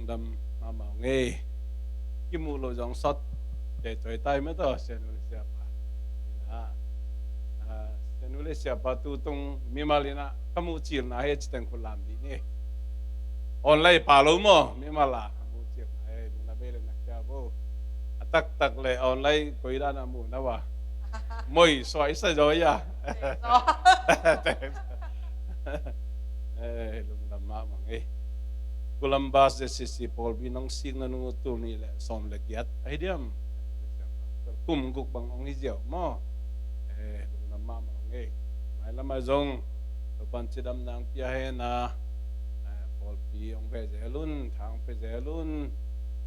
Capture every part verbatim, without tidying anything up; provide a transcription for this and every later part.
Lam mahmah ngei. Kimuh loh zong sawt te cawita i mataw, Sia Nu le Siapa. Sia Nu le Siapa tu tung mimal in ah ka muh cilna hi, ci teng khut lam dih ni. Online pa lo maw, mimal a ka muh cilna hi, lungna bei le na kia bo. A taktak le online koi dan a muh na wa. Moi suai sa zaw ia. Lungdam mahmah ngei. Columbus, Z C C pawlpi nong sik na nung tul nih le sawm le giat ahi diam? Kum guk bang ong hi ziau maw? Lungdam mahmah ngei. Mailam ah zong Topan cidam nang pia hen a, pawlpi ong pe zel un, thang pe zel un.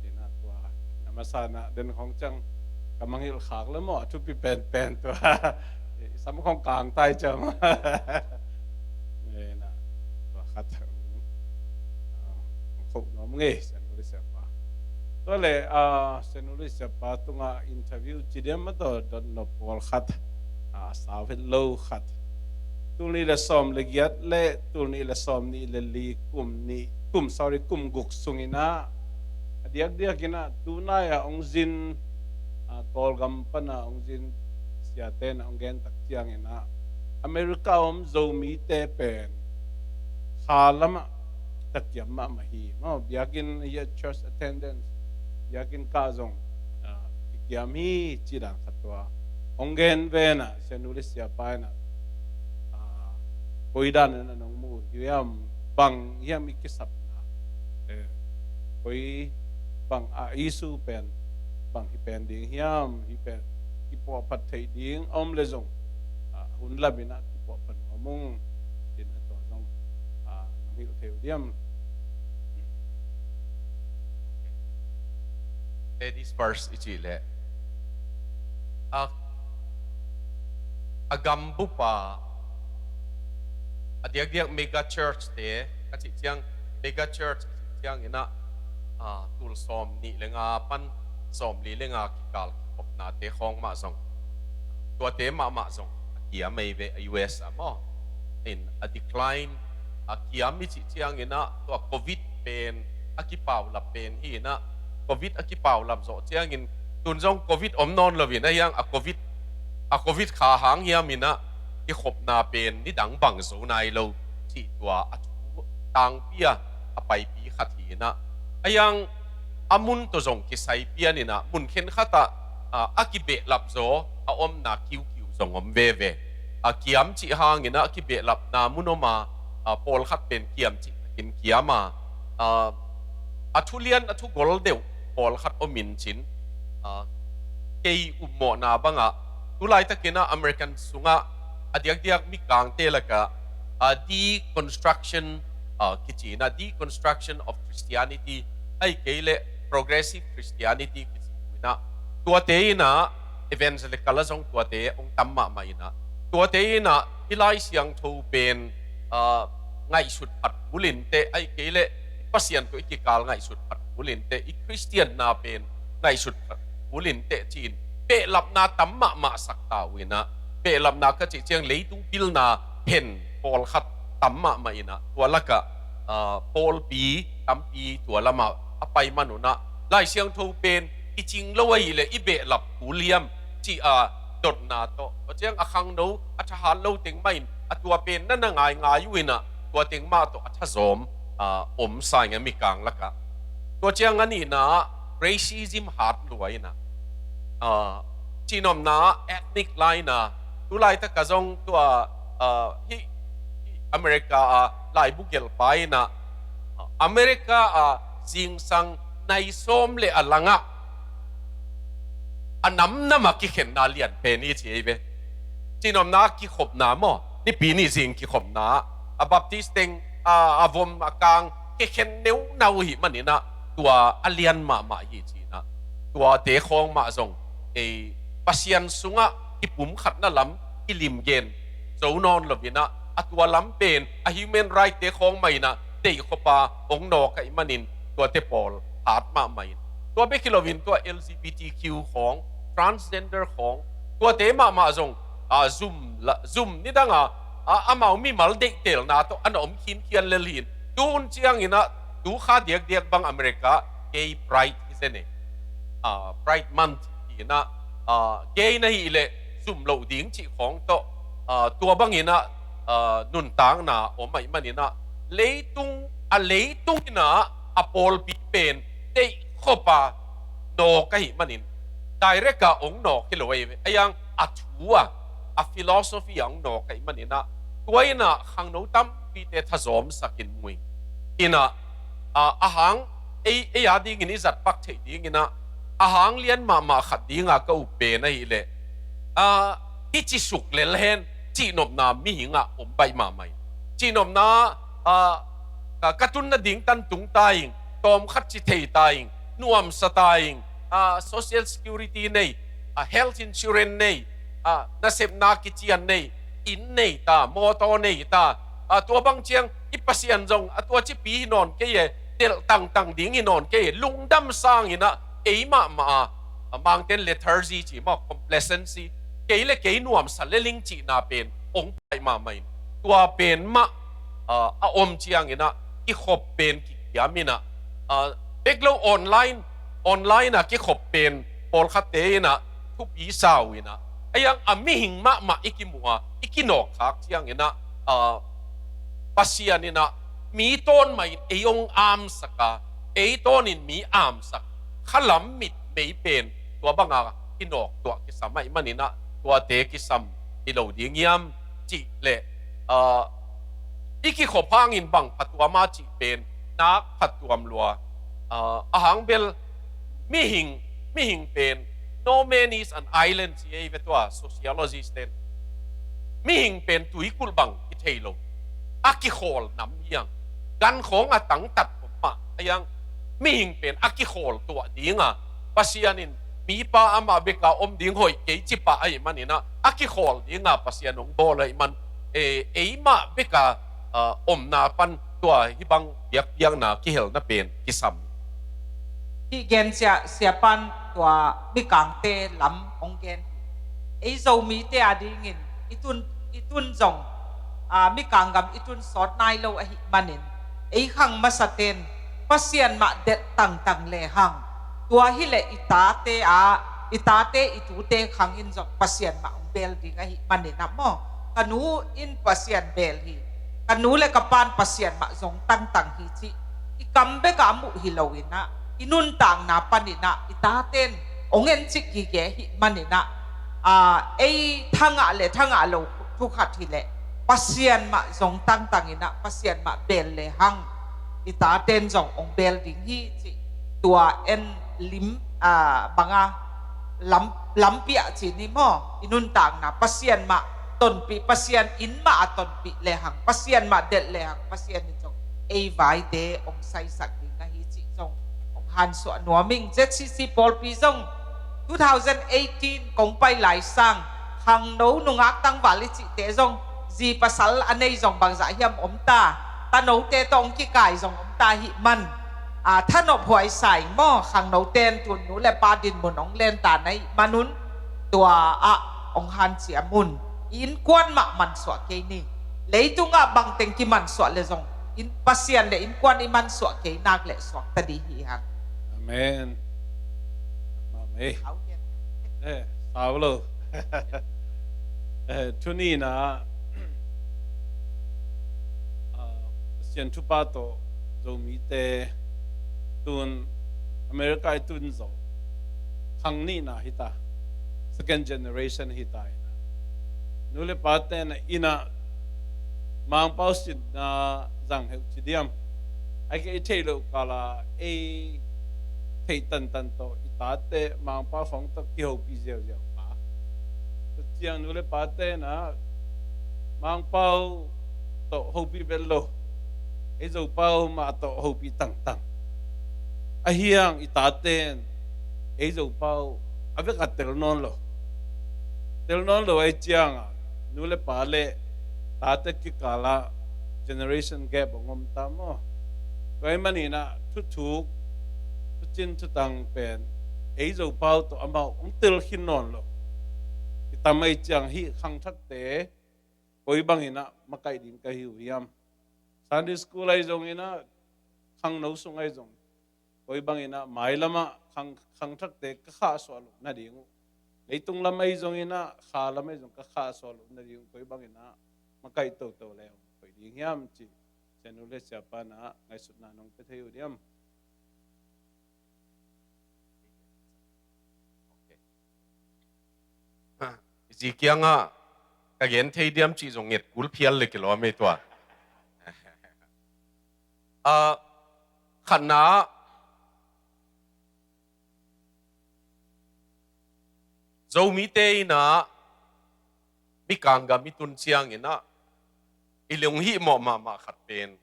Ina tua na masa na den khong ciang ka mangilh khak le maw, a thupi penpen tua. Sam khong kang tai ciang. Ina tua khat. Khop nuam ngei, Sia Nu le Siapa. Tua le, Sia Nu le Siapa tunga interview ci diam mataw, dot nop pawl khat, a sau het lo khat. Tul nih le sawm le giat le tul nih le sawm nih le li kum nih, kum, sorry, kum guk sung in ah, a diakdiak in ah tunai a ong zin, Kawlgam pan a ong zin siate na ong gen tak ciang in ah, America om Zomite pen kha lam ah takiam mahmah hi maw. Biakinn hi a, church attendance, biakinn kah zong kikiam hi, ci dan khat tua ong gen ven ah, Sia Nu le Siapa in ah, koi dan in ah nong mu hiam, bang hiam i kisapna, koi bang a issue pen bang hi pen ding hiam, hi pen kipuahphat theih ding a om le zong, hun lam in ah kipuahphat nuam ung, ci in ah tua zong nong hilh thei uh diam? Ladies first i cih leh, a, a gambup ah a diakdiak mega church te ka cih ciang, mega church a cih ciang in ah, tul sawm nih le nga pan sawm li le nga kikal kikhopnate khawng mah zong, tuate mahmah zong a kiam ei ve, a U S ah maw. In a decline, a kiam i cih ciang in ah tua covid pen a kipaulap pen hi in ah, covid a kipaulap zawh ciangin tun zong covid om nawn lo in ah, hiang a covid, a covid kha hang hiam in ah kikhopna pen nidang bang zo nai lo cih tua a thu tangpi a, a paipi khat hi in ah, a hiang a mun tawh zong kisai pian in ah mun khenkhat ah a kibehlap zaw a omna kiukiu zong om veve. A kiam cih hang in ah a kibehlapna mun om a, pawlkhat pen kiam cih takin kiam a, a thulian a thugol deuh pawlkhat om in cin, kei upmawhna bangah tu laitakin ah American sungah a diakdiak mikangte lakah deconstruction kici in ah, deconstruction of Christianity, ahih kei leh progressive Christianity kici in ah, tuate in ah evangelical ah zong tuate ong tam mahmah in ah, tuate in ah i Lai Siangtho pen ngaihsut phat kul inteh, ahih kei leh Pasian tawh i kikal ngaihsut phat kul inteh, i Christian na pen ngaihsut phat kul inteh ci-in behlapna tam mahmah sak ta uh in ah, behlapna ka cih ciang leitung pilna phen pawlkhat tam mahmah in ah, tua lakah pawlpi tampi tua lamah a pai man un ah, Lai Siangtho pen i cing lo ahih leh i behlap kul hiam cih a dotna tawh, tua ciang a khangno a thahat lo teng mah in a tua pen na na ngaingai uh in ah, tua teng mah tawh a thazawm om sa ing a mikang lakah. Tua ciang a nihna ah racism hat lua in ah, cihnopna ah ethnic line ah, tu laitak ah zong tua, hih America a laibu gelhpa in ah, America a zingsang nai sawm le a langah a namnam a kikhenna lian pen hi ci ei ve. Cihnopna ah kikhopna maw, Nipi ni zing kikhopna ah a Baptist teng a, a vom a kang kikhen neunau uh hih man in ah tua a lian mahmah hi ci in ah, tuate khawng mah zong ei Pasian sungah kipumkhatna lam kilim gen zo nawn lo in ah, a tua lam pen a human right te khawng mah in ah deihkhop a ong nawk ahih manin tuate pawl hat mahmah in, tua bek hi lo in tua L G B T Q khawng, transgender khawng, tuate mahmah zong zum, zum nidang a amau mimal deihtelna tawh a na om khinkhian lel hi in, tun ciang in ah Tu kha diakdiak bang America Gay Pride hi zen e. Ah, Pride Month hi inah, ah, gay na hih leh zum loh ding cih khawng tawh, ah, tua bang inah, ah, nuntakna om ahih man inah, leitung, a leitung inah a pawlpi pen deih khop a nawk ahih manin, direct a ong nawk hi lo ahi ve. A yang a thu a, a philosophy a ong nawk ahih man inah, tua inah khangno tampite thazawmsak in mu ing. Inah, ah, a hang ei, ei a dingin i zat pak theih ding inah, a hang lian mahmah khat dinga ka up pen ahih leh, ah, i ci suk lel hen cihnopna mihing ah om baih mahmah in. Cihnopna, ah, ka, ka tun nading tan tung ta ing, tawm khat ci thei ta ing, nuamsa ta ing, ah, social security nei, ah, health insurance nei, ah, nasepna kician nei, inn nei ta, mawtaw nei ta, ah, tua bang ciang i Pasian zong a tua cipi hi nawn kei e, delh tangtang ding hi nawn kei e, lungdam sang inah ei mahmah a, ah, Mangten lethargy ci maw, complacency, kei le kei nuamsa le ling cihna pen ong pai mahmah in, tua pen mah, ah, a om ciang inah kikhop pen kikiam inah, ah, bek lo online, online a kikhop pen pawlkhatte inah thupi sa uh inah, a yang a mihing mahmah i kimuh a, i kinawkkhak ciang inah, ah, Pasian inah mi tawn mah in ei ong amsak a, ei tawn in mi amsak, khalam mit mei pen tua banga kinawk tuah kisam ahih man inah, tuate kisam hi lo ding hiam cih leh, ah, i kikhop hangin bang phatuam a cih pen nak phatuam lua. Ah, a hang bel mihing, mihing pen, no man is an island ci ei ve tua sociologist ten. Mihing pen tuikulh bang kithei lo, a kikhawl nam hiang, gan khawng a tangtat om mah a yang, mihing pen a kikhawl tuah dinga Pasian in mipa amah beka om ding hoih kei ci pah ahih man inah, a kikhawl dinga Pasian ong bawl ahih man, eh, eimah beka, ah, omna pan tua hih bang biakpiakna kihelna pen kisam. Hih gen sia, siapan tua Mikangte lam ong gen. Ei Zomite a dingin i tun, i tun zong, ah, Mikang gam i tun sawt nai lo ahih manin, ei khang masaten Pasian mah delh tangtang lehang, tua hileh i tate a, i tate i tute khang in zong Pasian mah ong bel ding ahih manin ah maw, ka nu in Pasian bel hi, ka nu le ka pan Pasian mah zong tangtang hi cih i kam beka muh hi lo inah, i nuntakna pan inah i taten ong encik gige hih man inah, ah, ei thangah le thangah lo thu khat hileh Pasian mah zong tangtang inah Pasian mah bel lehang i taten zong ong bel ding hi cih, tua en lim, ah, banga lam, lampiah ci ni maw, i nuntakna Pasian mah tonpih, Pasian in mah a tonpih lehang, Pasian mah delh lehang Pasian in zong ei vaite ong saisak ding ahi cih zong ong hansuah nuam ing. Z C C pawlpi zong two thousand eighteen kong pai lai sang, khangno nungak tangval i cihte zong zi pasal a nei zong bangzah hiam om ta, tanote tawh ong kikai zong om ta hih man, ah, thanop huai sa ing maw, khangnoten tun nu le pa dinmun ong len ta na hih manun, tua ah ong hanciam un. I innkuan mah mansuah kei ni. Leitungah bangteng kimansuah le zong, in, Pasian le innkuan i mansuah kei nak le suakta dih hi hang. Amen. Amen. Eh, sau lo. Eh, tuni na, ah, Pasian thupha tawh Zomite tun America i tun zawh khang nihna hi ta, second generation hi ta inah, nu le pate na inah Mangpau sinna zang heuh ci diam. Ai kei i theih loh kala ei theih tantan tawh i tate Mangpau khawng tawh kihopih ziauziau pa. Tua ciang nu le pate na Mangpau tawh hopih vet lo, ei Zopau mah tawh hopih tangtang. Ahiang i taten ei Zopau a vek a tel nawn lo. Tel nawn lo ai cianga nu le pa le tate kikala generation gap ong om ta maw? Tua i maninah thuthuk, thucin thutang pen ei Zopau tawh amau ong tel khin nawn lo. Kitam ai ciang hih khangthakte koi banginah makaih ding ka hi uh hiam? Sunday school ai zonginah khangno sung ahi zong koi bangin ah mailam ah khang, khangthakte ka khahsuah loh nading uh, leitung lam ahi zongin ah kha lam ahi zong ka khahsuah loh nading uh koi bangin ah makaih toto le hong koi ding hiam cih Sianu le Siapa na ngaihsutna nong pia thei uh diam? Zi kiangah ka gen thei diam cih zong nget kul phial le kilawm ei tua. Ah, khatna, Zomite in ah Mikang gam i tun ciangin ah i lunghihmawh mahmah khat pen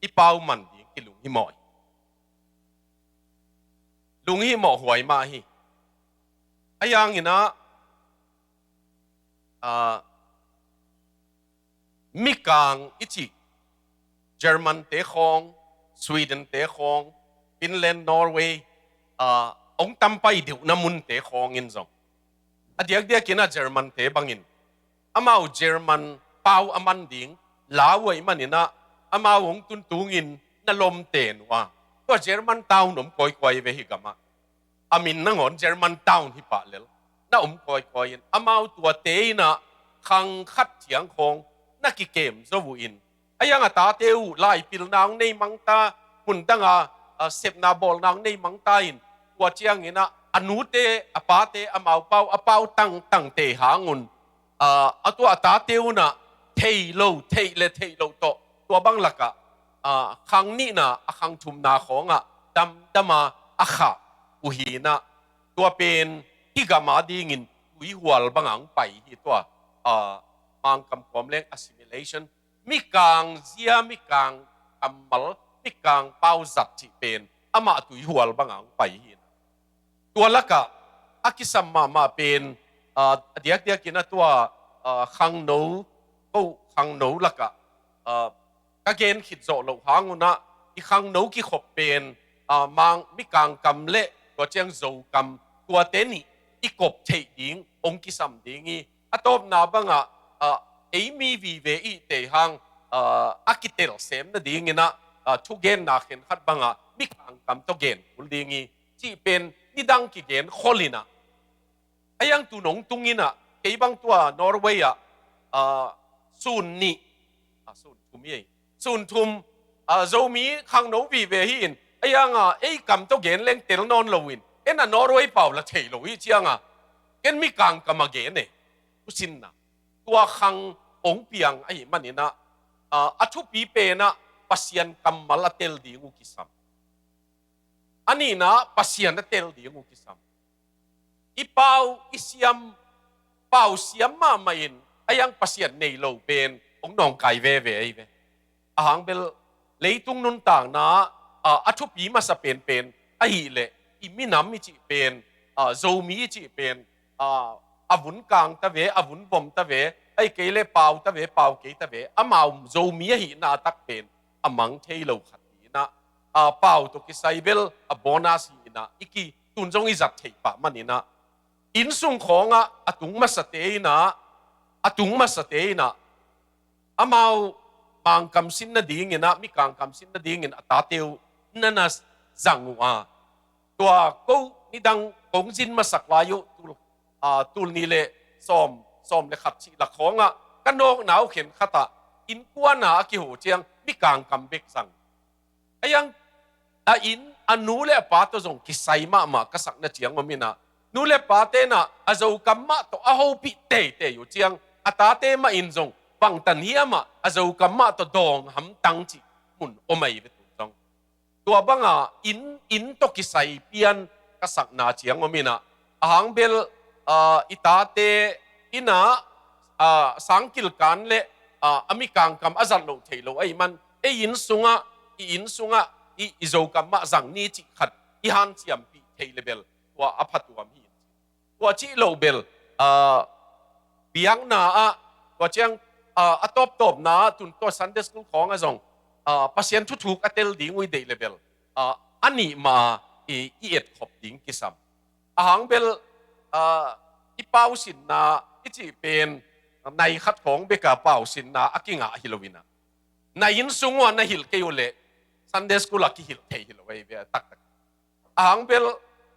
i pau man ding i lunghihmawh hi. Lunghihmawh huai mah hi. A yangin ah, ah, Mikang i cih German te khawng, Sweden te khawng, Finland, Norway, ah, hong tampai deuhna munte khawngin zong a diakdiakin ah German te bangin amau German pau a man ding lau uh ahih manin ah amau hong tuntungin na lomten uh a, tua German town om kawikawi ve hih gamah. A min nangawn German town hi pah lel na om kawikawi in amau tuate in ah khang khat ciang khawng na kikem zo uh in, a yangah tate uh laipilna hong nei mangta, mun danga, ah, sepna bawlna hong nei mangta in, tua ciangin ah a nute a pate amau pau a pau tangtangte hang un, ah, a tua a tate un ah thei lo, theih le theih loh tawh tua bang lakah, ah, khang nihna a khang thumna khawngah damdama a khah uh hi in ah, tua pen hih gam a dingin tuihual banga hong pai hi tua, ah, Mangkam kawm leng assimilation, Mikang zia, Mikang kammal, Mikang pau zat cih pen amah tuihual banga hong pai hi in ah, tua lakah a kisam mahmah pen, ah, a diakdiakin ah tua, ah, khangno, ko khangno lakah, ah, ka gen khit zawh loh hang un ah i khangno kikhop pen, ah, Mang, Mikang kam le tua ciang Zo kam, tuate nih i kop theih ding hong kisam ding hi. A tawpna bangah, ah, ei mi vive ihte hang, ah, a kitel sem nadingin ah, ah, thugenna khenkhat bangah Mikang kam tawh gen kul ding hi cih pen nidang kigen khol in ah, a yangtu nong tung in ah, kei bang tua Norway ah, ah, sun nih, ah, sun thum hi ei. Sun thum, ah, Zomi khangno vive hi in, a yangah ei kam tawh gen leng tel nawn lo in, en ah Norway pau la thei lo hi ciangah, ken Mikang kam a gen e. Thusinna, tua khang hong piang ahih manin ah, ah, a thupi pen ah Pasian kammal a tel ding uh kisam. A nihna Pasian a tel ding uh kisam. I pau, i siam, pau siam mahmah in a yang Pasian nei lo pen hong nawngkai veve ahi ve. A hang bel leitung nuntakna, ah, a thupi masa penpen ahih leh i minam i cih pen, ah, Zomi i cih pen, ah, a vun kang ta ve, a vun vom ta ve, ahih kei leh pau ta ve, pau kei ta ve, amau Zomi ahihna a tak pen a mang thei lo khat hi in ah, ah, pau tawh kisai bel a bonus hi in ah, i ki tun zong i zat theih pah man in ah, inn sung khawngah a tung masate in ah, a tung masate in ah, amau Mangkam sin nadingin ah, Mikang kam sin nadingin a tate uh na na zang uh a, tua ko nidang kong zin masak lai uh, tul, ah, tul nih le sawm, sawm le khat cih lak khawngah ka nawkna uh khenkhat ah innkuan a a kiho ciang Mikang kam bek zang. A yang a inn a nu le a pa tawh zong kisai mahmah ka sakna ciang om in ah, nu le pate in ah a Zo kam mah tawh a hopih teitei uh ciang a tate mah in zong bangtan hiam ah a Zo kam mah tawh dawng hamtang cih mun om ahi ve tu zong. Tua banga inn, inn tawh kisai pian ka sakna ciang om in ah, a hang bel, ah, i tate in ah, ah, sangkil kan le, ah, a Mikang kam a zat loh theih loh ahih man, ei inn sungah, i inn sungah i, i Zo kam mah zang ni cih khat i hanciampih theih le bel tua a phatuam hi. Tua cih loh bel, ah, biakna ah, tua ciang, ah, a tawptawpna ah tun tua Sunday school khawngah zong, ah, Pasian thuthuk a tel ding uh i deih le bel, ah, a nih mah i, i etkhop ding kisam. A hang bel, ah, i pausinna i cih pen nai khat khawng beka pausinna a kingah hi lo in ah, nai inn sung uh a na hilh kei uh leh Sunday school ah kihilh thei hi lo ahi ve a taktak. A hang bel,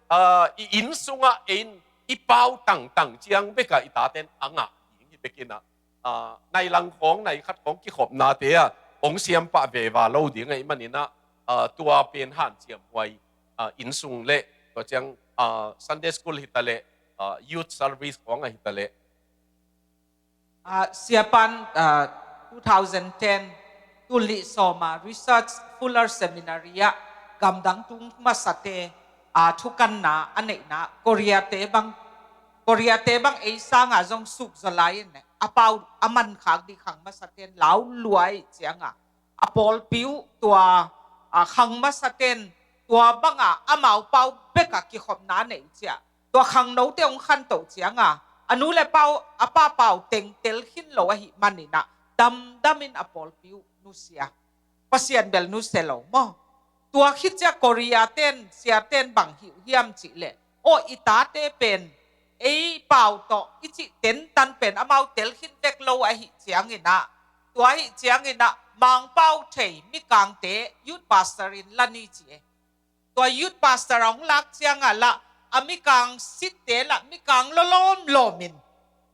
ah, i inn sungah ei in i pau tangtang ciang bekah i taten a ngah ding hi bekin ah, ah, nai lang khawng, nai khat khawng kikhopnate ah hong siam pah veva lo ding ahih manin ah, ah, tua pen hanciam huai, ah, inn sung le tua ciang, ah, Sunday school hi ta leh, ah, youth service khawng ah hi ta leh. Ah, Siapan, ah, two thousand ten, tul nih sawma Research Fuller Seminary ah gamdang tung masate, ah, thukanna a neihna Korea te bang, Korea te bang ei sanga zong sukzaw lai in a pau a mankhak dih khang masaten lau luai cianga a pawlpi uh tua, ah, khang masaten tua banga amau pau beka kikhopna nei ciah tua khangnote hong khantoh cianga a nu le pau, a pa pau teng tel khin lo ahih manin ah damdamin a pawlpi uh nusia. Pasian bel nusia lo maw? Tua khit ciah Korea ten, Sia ten bang hi uh hiam cih leh, aw, i tate pen ei pau tawh i cih tentan pen amau tel khin vek lo ahih ciangin ah, tua ahih ciangin ah Mangpau thei Mikangte youth pastor in la ni ci e. Tua youth pastor a hong lak ciangah lah a Mikang sitte lah Mikang lawlawm lawmin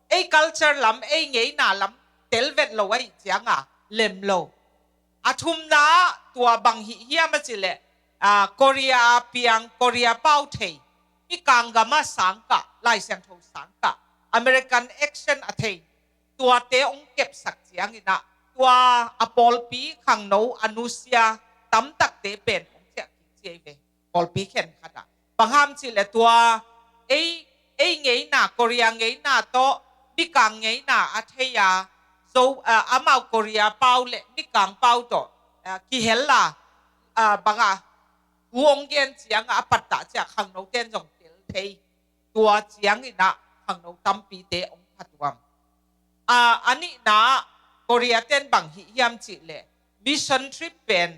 ei culture lam, ei ngeina lam tel vet lo ahih cianga lem lo. A thumna tua bang hih hiam a cih leh, ah, Korea a piang, Korea pau thei, Mikang gama sangkah, Lai Siangtho sangkah, American action a thei, tuate hong kepsak ciangin ah tua a pawlpi khangno a nusia tamtakte pen hong ciah kik ciai ve. Pawlpi khenkhat ah bang ham cih leh tua ei, ei ngeina, Korea ngeina tawh Mikang ngeina a thei a, Zo, ah, amau Korea pau le Mikang pau tawh, ah, kihel a, ah, banga thu hong gen cianga a pattah ciah khangnoten zong tel thei. Tua ciangin ah khangno tampite hong phatuam. Ah, a nihna Korea ten bang hih hiam cih leh mission trip pen,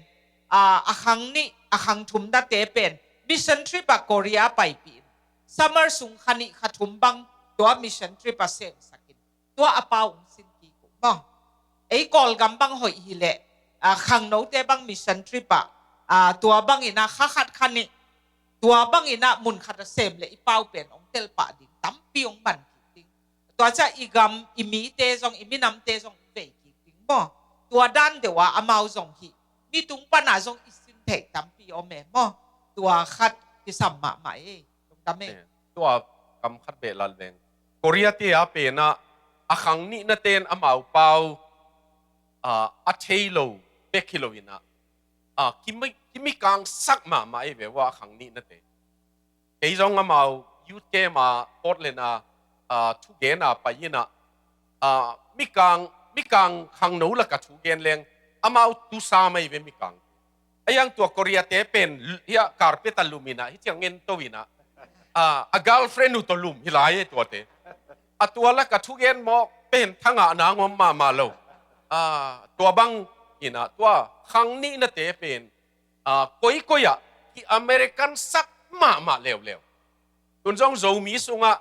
ah, a khang nih, a khang thumnate pen mission trip ah Korea paipih in summer sung kha nih kha thum bang tua mission trip ah semsakin tua a pau hong sin kik uh maw? Ei Kawlgam bang hoih hi leh, ah, khangnote bang mission trip ah, ah, tua bangin ah kha khat kha nih tua bangin ah mun khat a sem leh i pau pen hong tel pah ding tampi hong man kik ding. Tua ciah i gam, i mite zong, i minamte zong vei kik ding maw? Tua dan deuh ah amau zong hih mi tung pana zong i sin theih tampi om e maw? Tua khat kisam mahmah e. Lungdam e. Eh, tua kam khat beh lal leng, Korea te a pen ah a khang nihna ten amau pau, ah, a thei lo bek hi lo in ah, ah, kimi, kimikang sak mahmah ei ve ua a khang nihna te. Kei zong amau youth camp ah Portland ah, ah, thugen ah pai in ah, ah, Mikang, Mikang khangno laka thugen leng amau tusa mai ve Mikang. A yang tua Korea te pen hia carpet a lum in ah hih ciang en to in ah, ah, a girlfriend uh tawh lum hi lai e tuate. A tua laka thugen mawk pen thangah nang om mahmah lo. Ah, tua bang in ah tua khang nihna te pen, ah, koikoi ah ki American sak mahmah leuleu. Tun zong Zomi sungah,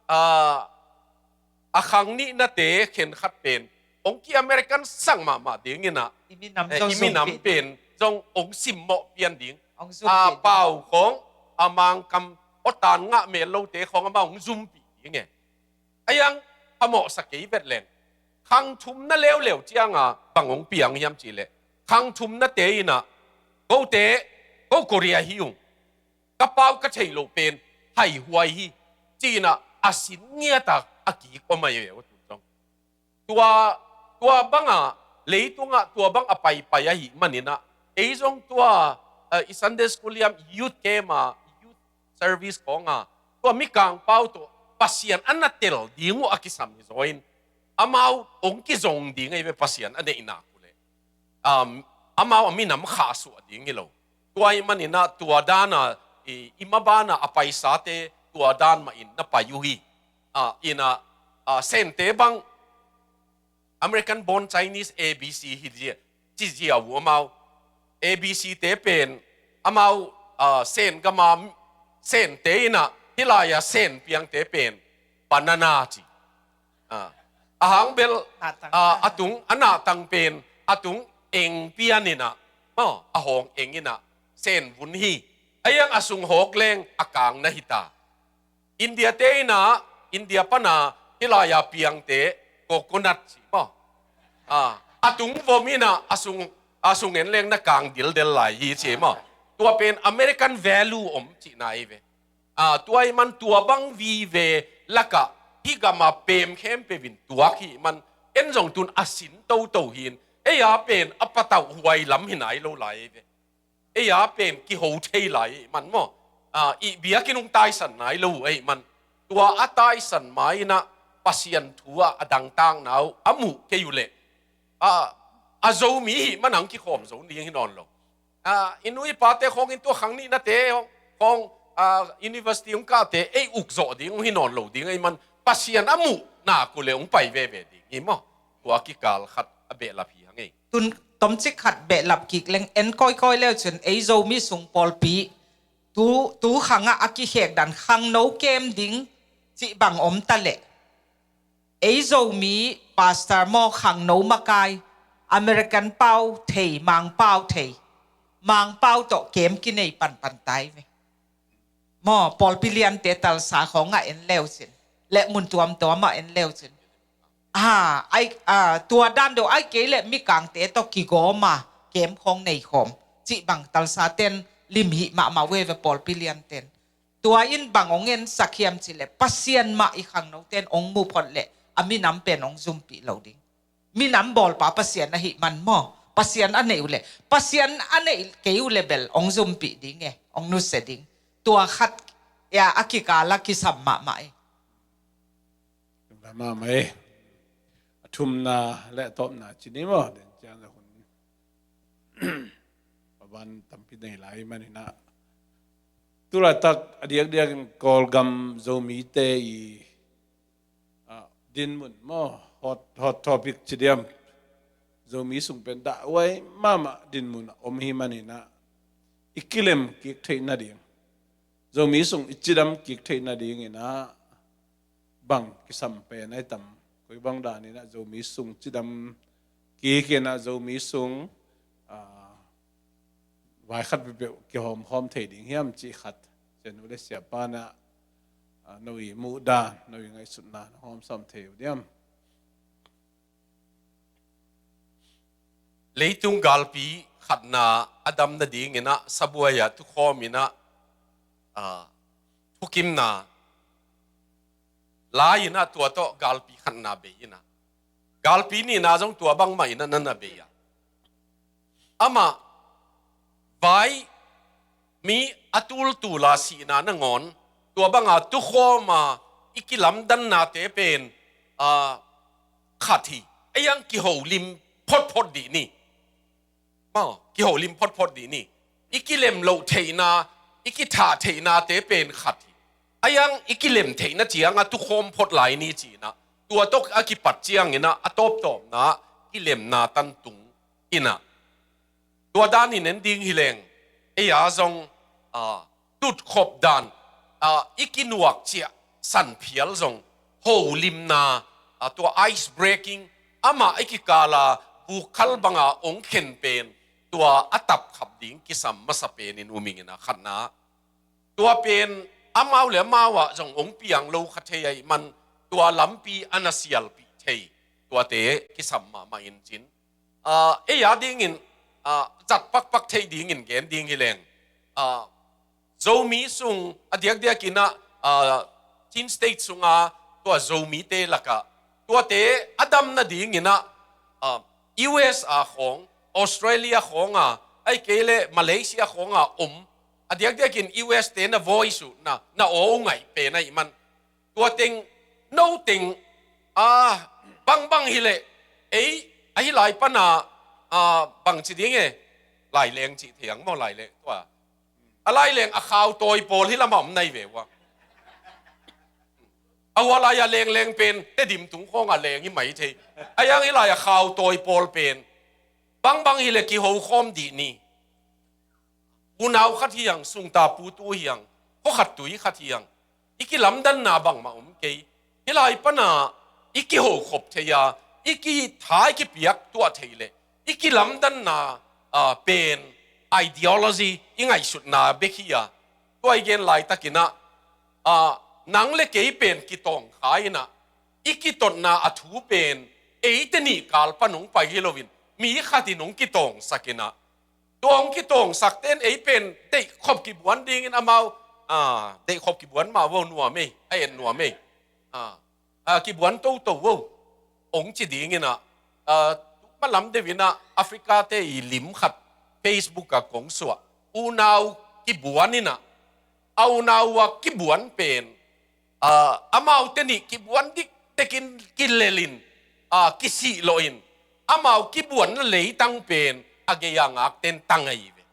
ah, a khang nihnate khenkhat pen hong ki American sak mahmah dingin ah, i minam, eh, zong i minam zumpi pen zong hong simmawh pian ding. Hong zumpi a ding. Pau khawng, a Mangkam awtan ngah mel lote khawng amah hong zumpi ding e. A yang a mawhsa kei vet leng, khang thumna leuleu cianga bang hong piang hiam cih leh, khang thumnate in ah kote, ko Korea hi ung, ka pau ka thei loh pen haihuai hi, ci-in ah a sin ngiat a a kik om ahi ve ua tun zong. Tua, tua banga leitungah tua bang a paipai ahih manin ah, ei zong tua, eh, i Sunday school hiam, youth camp ah, youth service khawng ah, tua Mikang pau tawh Pasian a na tel ding uh a kisam hi zaw in, amau hong kizong ding ahi ve Pasian a neihna uh leh. Um, amau a minam khahsuah ding hi lo. Tua ahih manin ah tua dan a, i, i maban a a paisate tua dan mah in na pai uh hi. Ah, in ah, ah, Sente bang American born Chinese A B C hi zia, ci zia uh amau. A B C te pen amau, ah, Sen gam a Sente in ah, hih lai a Sen piangte pen banana ci. Ah, a hang bel, nahtang, ah, a tung, a nahtang pen a tung eng pian in ah, Maw, a hawng eng inah senvun hi. A iang a sung hawk leng a kang na hi ta. India te inah, India pana hih lai-a piangte coconut ci maw. A, a tung vom inah a sung, a sung en leng na kang dildel lai hi ci maw. Tua pen American value om cihna hi ve. A, tua ih man tua bang vive lakah hih gama pem khempeuh in tuak hi ih man en zong tun a sin toto hi in ei a pen a patauh huai lam hi nai lo lai hi ve. Ei a pen kiho thei lai ih man maw. A, ih biakinn hong taisan nai lo uh ei man. Tua a taisan ma inah Pasian thu ah a dangtakna uh a muh kei uh leh, a, a Zomi hih man ang kikhawm zo ding hi nawn lo. A, i nu i pate khawng in tua khang nihnate khawng, a, university hong kahte ei uk zawh ding hong hi nawn lo ding ei man Pasian a muh nak uh leh hong pai veve ding hi maw. Tua kikal khat a behlap hi hang ei. Tun tomcik khat behlap kik leng en kawikawi leu cun ei Zomi sung pawlpi tu, tu khangah a kikhek dan khangno kem ding cih bang om ta leh ei Zomi pastor maw khangno makai American pau thei, Mangpau thei, Mangpau tawh kem kinei panpan tai ve. Maw, pawlpi liante Tulsa khawngah en leu cin, leh mun tuamtuamah en leu cin. A, ai, a, tua dan deuh ai kei leh mikangte tawh kigawma kem khawng nei khawm cih bang Tulsa ten lim hih mahmah uh ei ve pawlpi lianten. Tua in bang hong ensak hiam cih leh Pasian mah i khangnoten hong mu phot leh a minam pen hong zumpih lo ding. Minam bawlpa Pasian ahih man maw. Pasian a neih uh leh, Pasian a neih kei uh leh bel hong zumpih ding e, hong nusia ding. Tua khat a kikal a kisam mahmah e. Mahmah e. A thumna le a tawpna ci ni maw. Den ciang a hun a van tampi nei lai maninah tulaitak a diakdiakin Kawlgam Zomite i, ah, dinmun maw, hot, hot topic ci diam. Zomi sung pen dahhuai mahmah dinmun a om hi maninah i kilem kik theih nading, Zomi sung i cidam kik theih nadinginah bang kisam pen ai tam? Koi bang daninah Zomi sung cidam kikinah Zomi sung, ah, vai khat peuhpeuh kihawmkhawm thei ding hiam cih khat, Sia Nu le Sia Pa na, ah, no i muhdan, no i ngaihsutna na hawmsawm thei uh diam? Leitung galpi khatna a dam nadinginah sabuai-ah tukhawminah, ah, thukimna lai-inah tua tawh galpi khatna bei inah galpi nihna zong tua bangmah inah na na bei a, amah vai mi a tultula sihna nangawn tua banga tukhawma i kilamdannate pen, a, khat hi. A iang kiholim photphot dih ni. Maw, kiholim photphot dih ni. I kilem loh theihna, i kithah theihnate pen khat hi. A iang i kilem theihna cianga tukhawm phot lai ni cinah tua tawh a kipat cianginah a tawptawpna kilemna tantung inah tua danin en ding hileng ei a zong, a, tutkhop dan, a, i kinuak ciah sanphial zong holimna, a, tua ice breaking amah i kikala vukhal banga ong khen pen tua a tapkhap ding kisam masa penin umingin a khatna. Tua pen amau le amau ah zong ong piang lo kha thei ahi man tua lampi a na sialpih thei tuate kisam mahmah in cin. A, ei a dingin, a, zat pakpak theih dingin gen ding hileng, a, Zomi sung a diakdiakinah, a, Chin State sunga tua Zomite lakah tuate a dam nadinginah, a, U S a khawng, Australia khawnga, ahi kei le Malaysia khawnga om a diakdiakin U S te na voice uh na, na aw ngaih pen ahi man. Tua teng, no teng, a, bangbang hileh ei ahi lai pana, a, bangci ding e, laileng cih thei ang maw, laileng tua. A laileng a khau tawi pawl hi lamah om nai ve ua. A hua lai-a lengleng pen Tedim tung khawngah leng hi mai thei. A iang hi lai-a khau tawi pawl pen bangbang hileh kihokhawm dih ni. Unau khat hiang, sungta putu hiang, khuakhat tui khat hiang, i kilamdanna bangmah om kei. Hi lai pana i kihokhop thei a, i kitha i kipiak tuah thei leh i kilamdanna, ah, pen ideology i ngaihsutna bek hi a, tua i gen laitakin ah, ah, nang le kei pen kitawng kha in ah, i kitotna a thu pen eite nih kal pan hong pai hi loin mi khat in hong kitawngsak in ah, tua hong kitawngsakte in ei pen deihkhop kibuan dingin amau, ah, deihkhop kibuan mah vo, nuam ei, a et nuam ei. Ah, ah, kibuan toto vo, hong ci dingin ah, ah, malam deuh in ah Africa-te i lim khat Facebook ah kong suah. Unau kibuan in ah, a unau a kibuan pen, ah, amaute nih kibuan diktekin kilelin, ah, kisihlawhin, amau kibuanna leitang pen a gei-a ngakten tang ahi ve.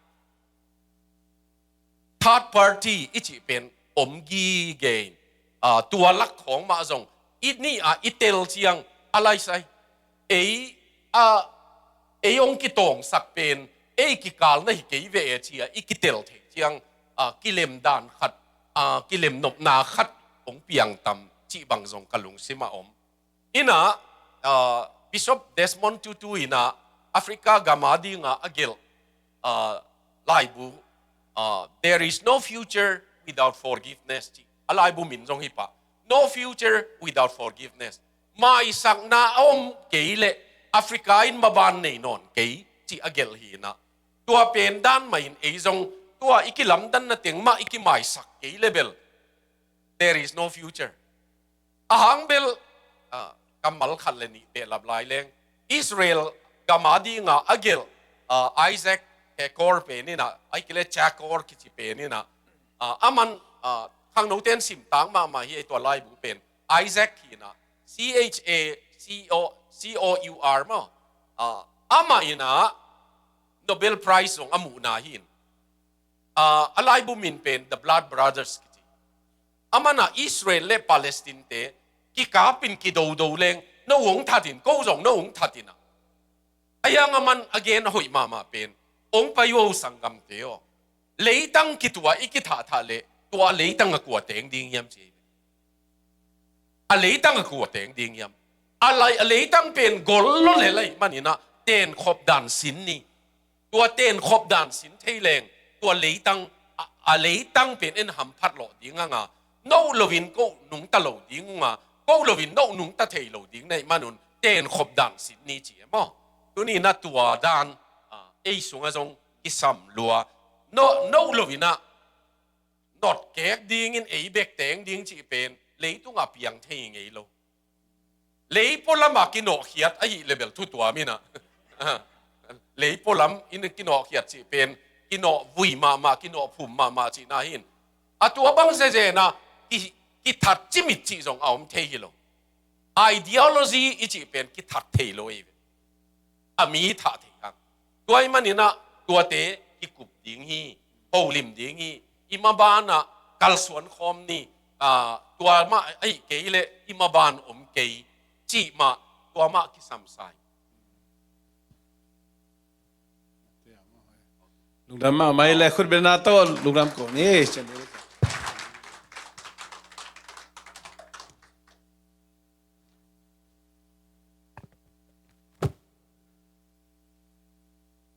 Third party i cih pen om gige in, ah, tua lak khawng mah zong i nih ah i tel ciang a laisai. Ei, ah, ei hong kitawngsak pen ei kikalna hi kei ve e ci-a i kitel theih ciang, ah, kilemdan khat, ah, kilemnopna khat hong piangtam cih bang zong ka lungsim ah om. In ah, ah, Bishop Desmond Tutu in ah Africa gam a dingah a gelh, ah, laibu, ah, There is no future without forgiveness, ci. A laibu min zong hi pah. No future without forgiveness. Maisakna a om kei leh Africa in maban nei nawn kei, ci a gelh hi in ah. Tua pen dan mah in ei zong tua i kilamdanna teng mah i kimaisak kei leh bel, there is no future. A hang bel, ah, kammal khat le nih behlap lai leng. Israel gam a dingah a gelh, ah, Isaac Hekor pen in ah, ahih kei leh Chakor kici pen in ah, ah, aman, ah, khangnote in simtak mahmah hi ei, tua laibu pen. Isaac hi in ah, C H A C O, C O U R maw. Ah, amah in ah Nobel Prize zong a muhna hi in. Ah, a laibu min pen The Blood Brothers kici. Aman ah Israel le Palestine-te kikapin kidodo leng, no hong that in, ko zong no hong that in ah. A hiang aman a gen a hoih mahmah pen, hong pai uh o sanggamte aw. Leitang kituah i kithahthat leh, tua leitang a kua teng ding hiam ci. A leitang a kua teng ding hiam? A lai, a leitang pen gol lo le lai manin ah tenkhop dan sin ni. Tua tenkhop dan sin thei leng, tua leitang, a, a leitang pen en hamphat lawh ding hang a, no loin ko nungta lo ding hang a, ko loin no nungta thei lo ding na hih manun tenkhop dan sin ni ci e maw. Tuni in ah tua dan, ah, ei sungah zong kisam lua. No, no loin ah notkek dingin ei bek teng ding cih pen leitungah piang thei ngei lo. Leipaw lamah kinawhkhiat ahih leh bel thu tuam in ah. Leipaw-lam in kinawhkhiat cih pen kinawhvui mahmah, kinawhphum mahmah cihna hi in. A tua bang zezen ah ki, kithat cimit cih zong a om thei hi lo. Ideology i cih pen kithat thei lo ei ve. A mi thah thei hang. Tua ahih manin ah tuate kikup ding hi, holim ding hi, i maban ah kalsuan khawm ni, ah, tua mah ahih kei leh i maban om kei cih mah, tua mah kisam sa hi. Lungdam mahmah hi leh khutbetna tawh lungdam ko ni.